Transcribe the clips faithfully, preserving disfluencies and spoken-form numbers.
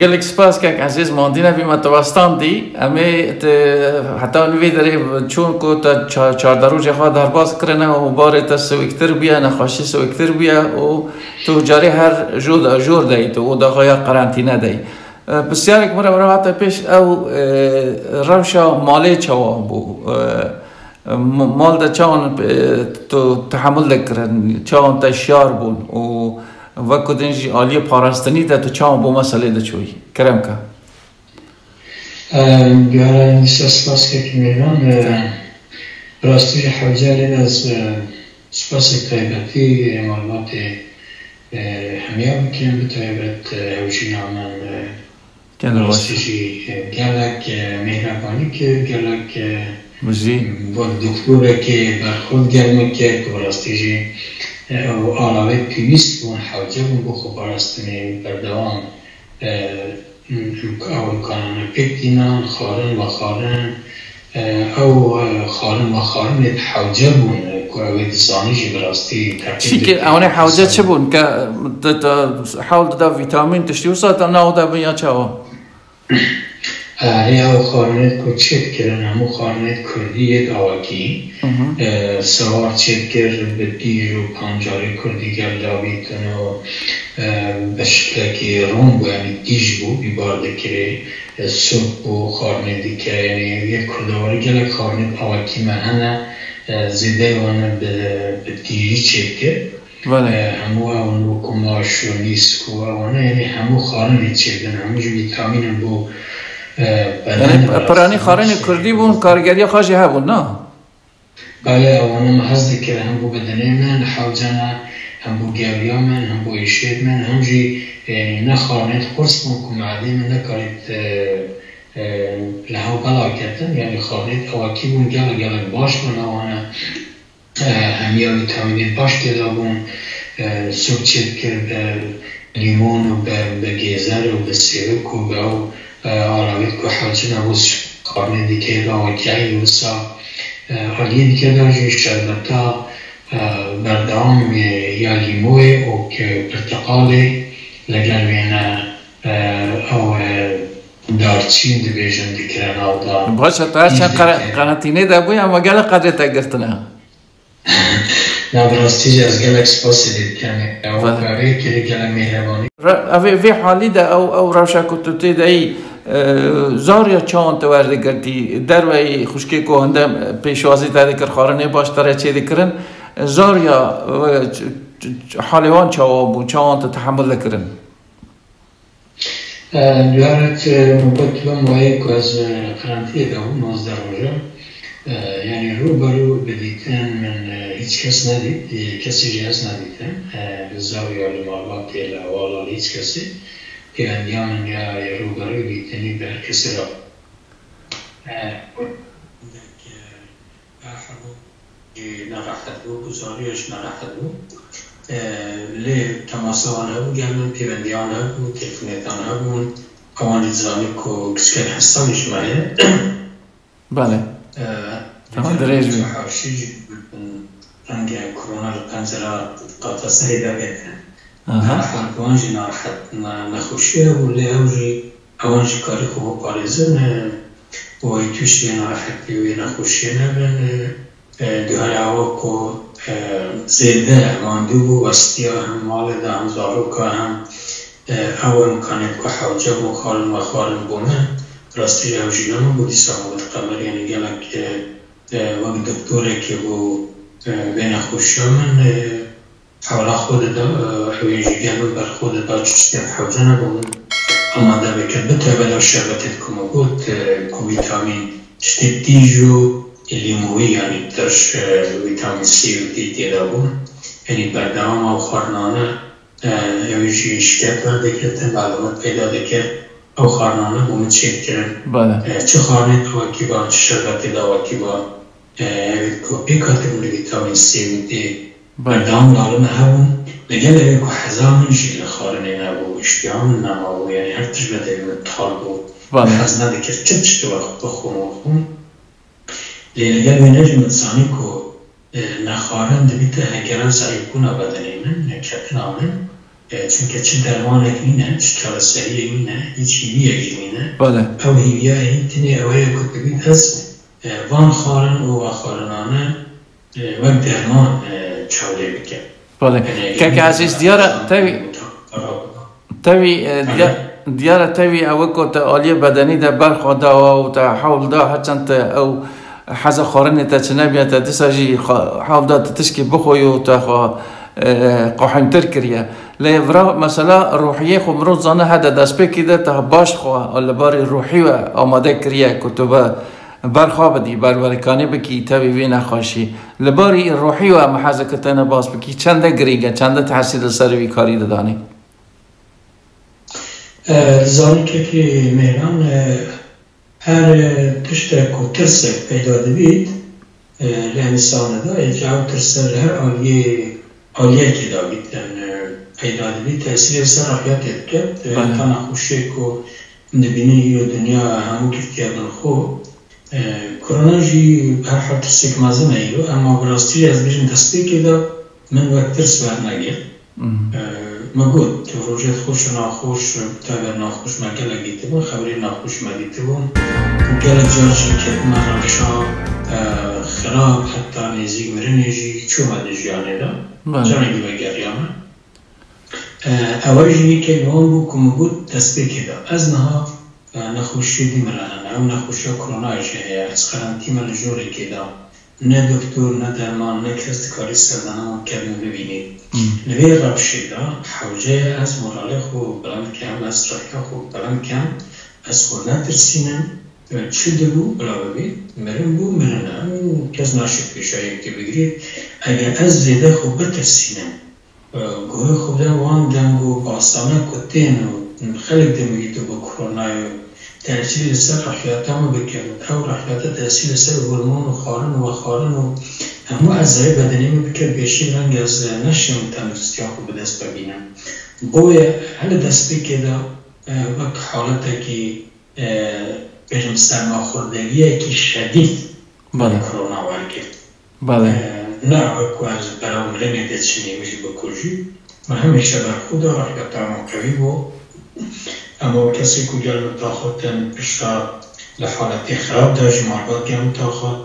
Gelek spas kek Ezîz, mandîne vî me te westandî. Em ê te heta nivê derê çûn ku te ça-, çardeh rojê xwe derbas kirine û barê te siwîktir bûye, nexweşî siwîktir bûye û tu carê her jor de, jor de yî, tu oda xwe ya qerentîne de yî. E, pisyarek min re hate pêş, ew, e, rewşa malê çawa bû? E, M-, mal de çawan, e, tu tehemul de kirin, çawan te şiyar bûn û wek ku din jî aliyê parastinî de tu çawan bo meselê diçûyî? Kerem ke. Em, diyara Enîsa spas kekî mêvan, e, bi rastî jî hewce lê ez, e, spasek taybetî, e, malbatê, e, hemiya bikim, bi taybet, e, hewjîna min, e, Gelek baş. Rastî jî, e, gelek, e, mêhrebanî kir, gelek, e, Bijî. Wek doktorekê berxwedger min kir ku bi rastî jî, e, ew alavê pêwîst bûn, hewce bûn bo xweparastinê berdewam, e, im-, ew imkanane pêk tînan, xwarin, vexwarin, e, ew, e, xwarin, vexwarinê hewce bûn, e, ku ew ê dizanî jî bi rastî teqîn Çi kir, bike, ew ne hewce çi dizanî. Bûn? Ke, te, te, hewl dida vîtamîn tiştî wisa te nav de bin ya çawa? Erê, ew xwarinêt ku çêdikirin, hemû xwarinêt kurdî yêt awakî. Hı hı. E, sewar çêdikir, bi tîj û pancarê kurdî gel davîtin û, e, bi şiklekî ron bû, yanî tîj bû, bîbar dikirê, e, sûp bû, xwarinê dike, yanî yê kurdewarî gelek xwarinêt awakî me hene, e, zêdeyê wan bi, bi tîjî çêdikir. Belê. E, hemû ew nû kumaş û nîsk û ewana, yanî hemû xwarinê çêdin, hemû jî vîtamîn in bo, e, bedenê. Yanî piranî xwarinê kurdî bûn, kargeriya xwe jî hebûn, na? Belê, ewana me hez dikir, hem bo bedenê me ne hewce ne, hem bo gewriya me ne, hem bo êşiyê me ne, hem jî, e, ne xwarinêt qurs bûn ku meedê me nekarît, e, e, li hew bela ketin, yanî xwarinêt awakî bûn, gelek gelek baş bûn ewana. E, hemiya vîtamînê baş tê de bûn, e, sûp çêdikir bi lîmon û bi, bi gêzer û bi sêwik û bi ew, e, alavêt ku hewce ne bo xwarinê dike yêt awakî wisa, e, aliyê dike de jî şerbeta, e, berdewam, e, ya lîmoyê û ke pirteqalê legel wêne, e, ew, e, darçîn dibêjin dikire nav de. Baş e, tu her çend qere-, qeretînê de bûye, ama gelek qedrê te girtine. Na, bi rastî jî ez gelek spasê lê dikim. Ew Belê. Karê kirî gelek mêhrebanî. Re-, ev ê vê halî de ew, ew rewşa ku tu tê de yî, e, zar ya çawan te werdigirtî, derveyî xwişkê ku hinde pêşwazî te dikir, xwarinê baş te re çê dikirin, zar ya, e, ç-, ç-, ç-, halê wan çawa bû, çawan te tehemul dikirin? E, diyarek, e, min got, bi mayê ku ez, e, qerentiyê de bûm, nozdeh roja. E, yanî rû be rû bi dîtin min, e, hiç kes nedît, e, kesî jî ez nedîtim. E, li zawiya, li malbatê, li hevala, li hiç kesî. Pêvendiya min ya rû be rû dîtinî bi her kesî re. E, Her hebû jî nerehet bû, ku zarî jî nerehet bû. E, lê temasa wan hebû, gel min pêvendiya wan hebû, telefonêtan hebûn. Ewan jî dizanî ku kiçikek hestamî ji me heye. Belê. E, Tamam, dirêj bî. Hewşî jî rengê korona li pencera qata serê de bête. Aha. Nerehet, wan jî nerehet, ne-, nexweşî hebû, lê ew jî, ewan jî karî xwe biparêzin, e, û wê tûşî wê nerehetî, wê nexweşiyê nebin, e, e, duhera ewa ku, e, zêde mendû bû, westiya hem malê de, hem zaroka, hem, e, ew imkaniyet ku hewce bû, xwarin vexwarin bûne, rastî jî ew jî nema bû, dîsa Mehmet Qemer, yanî gelek, e, e, wek doktorekê bû, e, vê nexweşiya min, e, Hewla xwe dida, e, ew ê jî gel min ber xwe dida, çi tiştên hewce nebûn. Amade bike, bi taybet ew şerbetê ku me got, e, ku vîtamîn, tiştê tîj û lîmoyî, yanî tirş, e, vîtamîn C û D tê de bûn. Yanî berdewam ew xwarinane, e, ew jî şikayet werdikir, te melamet peyda dikir. Ew xwarinane bo min çêdikirin. Bale. E, çi xwarinê dawakî ba, çi şerbetê dawakî ba, e, ew ê ku pêk hatibûn li vîtamîn C û D. Bale. Berdewam li me hebûn. Li gel ew ê ku heza min jî li xwarinê nebû, îştiya min nemabû, yanî her tişt be devê min tal bû. Bale. Min hez nedikir çi tişt wexwe bixwim, wexwim. Lê li gel wêne jî min dizanî ku, e, nexwarin dibîte hegeran zeîfbûna bedenê min, ketina min. E, çunke çi dermanek nîne, çi çareseriyek nîne, hîç hîviyek jî nîne. Bale. Ew hîviya hîn tinê ew heye ku tu bît ez, e, van xwarin û xwarinane, e, wek derman, e, çav lê bikim. Bale. Yanî, Keke Ezîz, diyar e, tevî, tevî, e, diya-, diyar e tevî ew ku te aliyê bedenî de berxwe dawa û te hewl da, herçend te ew heza xwarinê te çi nebiye, te dîsa jî xwe hewl da tu tişkî bixweyî û te xwe, e, qehîntir kiriye. Lê vira mesela ruhiyê xwe mirov zane hede destpêkê de te baş xwe li barî ruhî we amade kiriye ku tu be berxwe bidî, berwerikanî bikî tevî vê nexweşî. Li barî ruhî we em heze ku te ne bas bikî, çende girîng e, çende tesîr li ser vî karî didanî? E, dizanî kekê Mêhran, e, her, e, tiştek ku tirsek peyda dibît, e, li însanê de, ê ew tirse li her aliyê, aliyekê de bît, em, e, peyda dibît, tesîrê ser rehiyatê dike. E, Bale. Heta nexweşiyê ku dibînin îro dinya hemû girtiye bin xwe. E, korona jî herhal tirsek mezin e îro, ema bi rastî jî ez bêjim destpêkê de min wek tirs wernegirt. Mhm. E, me got, rojê xweş û naxweş, tevger naxweş me gelek dîtibûn, xeberê naxweş me dîtibûn. Gelek car jî ketime rewşa, e, xirab, heta nêzîk mirinê jî çûme di jiyanê de. Bale. Careke vegeriyame. E, ew jî yekê li wan bû ku min got destpêkê de. Ez niha, e, nexweşiyê dî min re hene. Ew nexweşiya koronayê jî heye. Ez qerentî me li jorekê de. Ne doktor, ne derman, ne kes dikarî serdana wan kedin bibînî. Hmm. Li vê rewşê de hewce ye ez moralê xwe bilind kem, ez rehiya xwe bilind kem, ez xwe netirsînim. Çi dibû, bila bibî, mirin bû, mirin e. Kes naşê pêşa yekê bigirî. Eger ez zêde xwe bitirsînim, guhê xwe bidem wan deng û basane ku tên û xelk dimigît û bi koronayê û tesîrê li ser rehiyata min bike û ew rehiyata tesîr li ser hormon û xwarin û vexwarin û hemû ezayê bedenê min bike, pêşî reng ez neşêm tenduristiya xwe bi dest bibînim. Boye hele destpêkê de, e, wek haletekî, e, bêjim sermaxwardegiyekî şedîd Bale. korona wergirt. Bale. E, ne wek ku ez bera mirinê de çinî min jî bikujî. Min hemîşe berxwe da, rehiyata min qewî bû. Ema kesê ku gel min taxatin pişta li haletê xirab de jî malbat gel min taxat,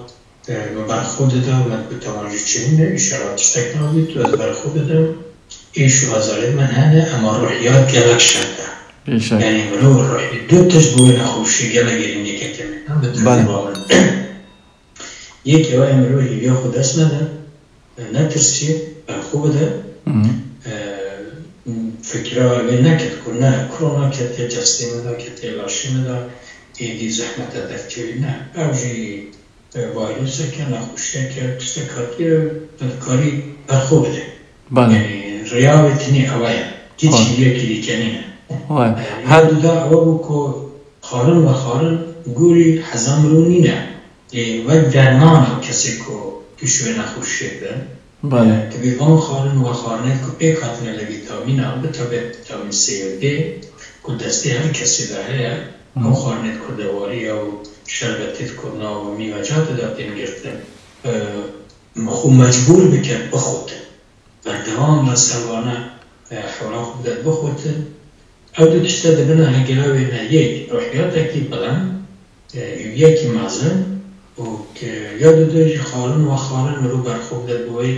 e, min berxwe dida, min bi tevan jî çinî ne, îşewa tiştek nabît û ez berxwe didim. Êş û azarê min hene, ema ruhiyat gelek şert e. Bêşek. Yanî mirov ruhî du tişt bi wê nexweşî gelek girîng dikete min. Em bi Bale. derdê bawer in. Yek ew e mirov hêviya xwe dest nede, netirsî, berxwe bide. Hı hı. E, fikra wê neket ku ne, korona ketiye cestê min de, ketiye laşê min de, êdî zehmet e derkevî. Ne. Ew jî, e, vayroseke, nexweşiyeke, tiştek hatiye, tu dikarî berxwe bide. Bale. Yanî riya wê tinê ew e. Hîç Bale. hêviyekî dîke nîne. Vay. E, Her ya du da ew bû ku xwarin ve xwarin gorî heza mirov nîne. Ê, wek derman e kesê ku tûşê nexweşiyê dibe. Bale. Ê, tu bê van xwarin û vexwarinê ku pêk hatine li vîtamîna, bi taybet vîtamîn C û D, ku destê her kesê de heye, Hı. ew xwarinê di kurdewarî ya û şerbetê di kurna û mîvecat de tên girtin. Ê, xwe mecbûr bike bixwite. Berdewam be ser wane, e, hewla xwe bide bixwetin. Ew du tişte dibine hegera wê ne, yek, ruhiyatekî bilind, e, hêviyekî mezin û ke ya du de jî xwarin û vexwarin mirov berxwe bide bi wê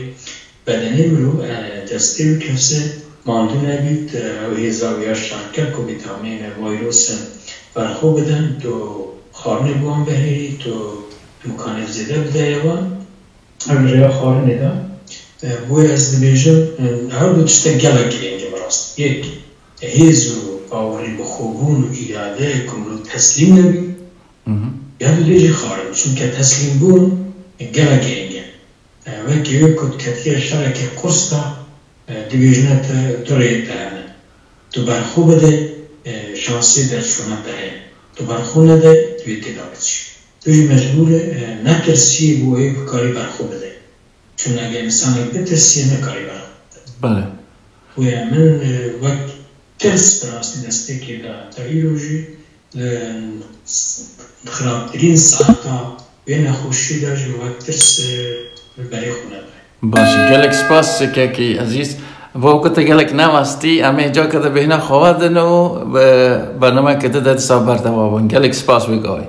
bedenê mirov, e, destê wî kese mandû nebît, e, ew hêza wî ya şerke ku vîtamîn e, vayros e, berxwe bidin, tu xwarinê bi wan bihêlî, tu îmkanê zêde bideyê wan. Em rêya xwarinê de, e, bo ez dibêjim, e, her du tiştek gelek girîng e bi rastî. Yek, hêz û bawerî bi xwebûn û îrade ku mirov teslîm nebî. Hı hı. Ya du dê jî xwarin. Çunke teslîmbûn gelek girîng e. E, wekî wê ku ketiye şereke qurs de, e, dibêjine te du rêyê te hene. Tu berxwe bide, e, şansê derçûna te heye. Tu berxwe nede, tu yê têda biçî. Tu jî mecbûr e, e, netirsiyê bo wê bikarî berxwe bide. Çun eger însanek bitirsiye, nikarî berxwe bide. Bale. Wê min, e, wek tirs bi rastî destpêkê de heta îro jî li xirabtirîn saeta wê nexweşiyê de jî wek tirs, e, li berê xwe nebe. Baş e. Gelek spas kekî ezîz. Bo ku tu gelek ne mastî, em ê cake de bêhna xwe vedin û bi bernameke din de dîsa berdewam bin. Gelek spas wî gavê.